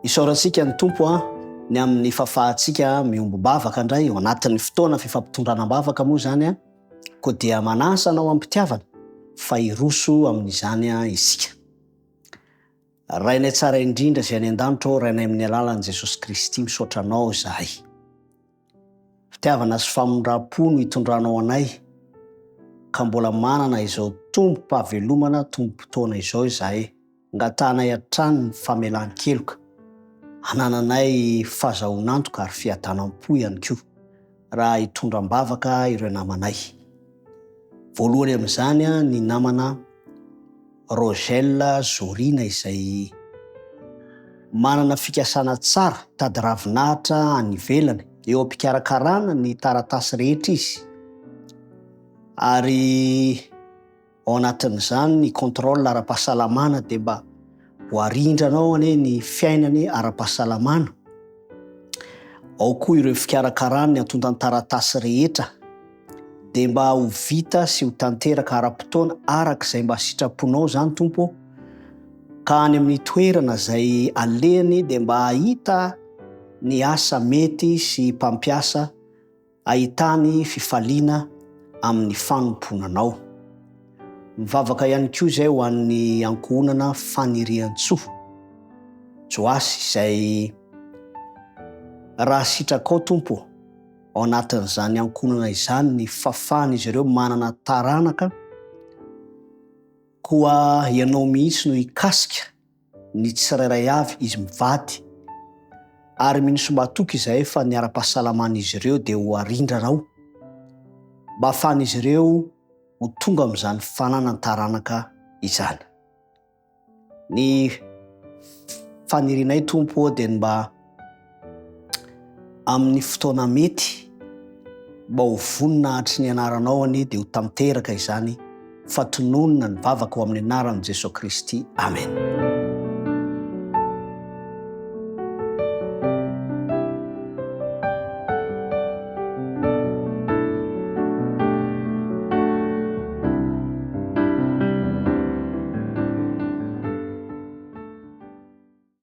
Isaorantsika ny Tompo a, ny amin'ny fahafahantsika miombom-bavaka indray ao anatin'ny fotoana fifampitondrana am-bavaka moa izany a, koa dia manasa anao amim-pitiavana fa hiroso amin'izany isika. Rainay tsara indrindra izay any an-danitra ô, Rainay amin'ny alalan'i Jesosy Kristy, misaotra Anao izahay. Fitiavana sy famindram-po no itondranao anay ka mbola manana izao tombom-pahavelomana, tombom-potoana izao izahay. Angatahanay hatrany ny famelan-keloka, hanananay fahazahoan'antoka ary fiadanam-po ihany koa raha hitondra am-bavaka ireo namanay. Voalohany amin'izany ny namana Rogel Zorina izay manana fikasana tsara hitady ravinahitra any ivelany, eo am-pikarakarana ny taratasy rehetra izy ary ao anatin'izany ny contrôle ara-pahasalamana dia mba ho arindranao anie ny fiainany ara-pahasalamana, ao koa ireo fikarakarany ny antontan-taratasy rehetra dia mba ho vita sy ho tanteraka ara-potoana araka izay mba sitraponao izany Tompo ô, ka any amin'ny toerana izay alehany dia mba hahita ny asa mety sy mpampiasa ahitany fifaliana amin'ny fanompoana Anao. Mivavaka ihany koa izay ho an'ny ankohonana Faniriantsoa Joasy izay raha sitrakao Tompo ô, Ao anatin'izany ankohonana izany ny fahafahan'izy ireo manana taranaka, koa ianao mihitsy no hikasika ny tsirairay avy izy mivady, ary mino sy matoky izahay fa ny ara-pahasalaman'izy ireo dia ho arindranao, mba hahafahan'izy ireo ho tonga amin'izany fananan-taranaka izany. Ny fanirianay Tompo ô dia ny mba amin'ny fotoana mety mba ho vonona hatry ny anaranao anie dia ho tanteraka izany fa tononina ny vavaka ho amin'ny anaran'i Jesoa Kristy. Amen.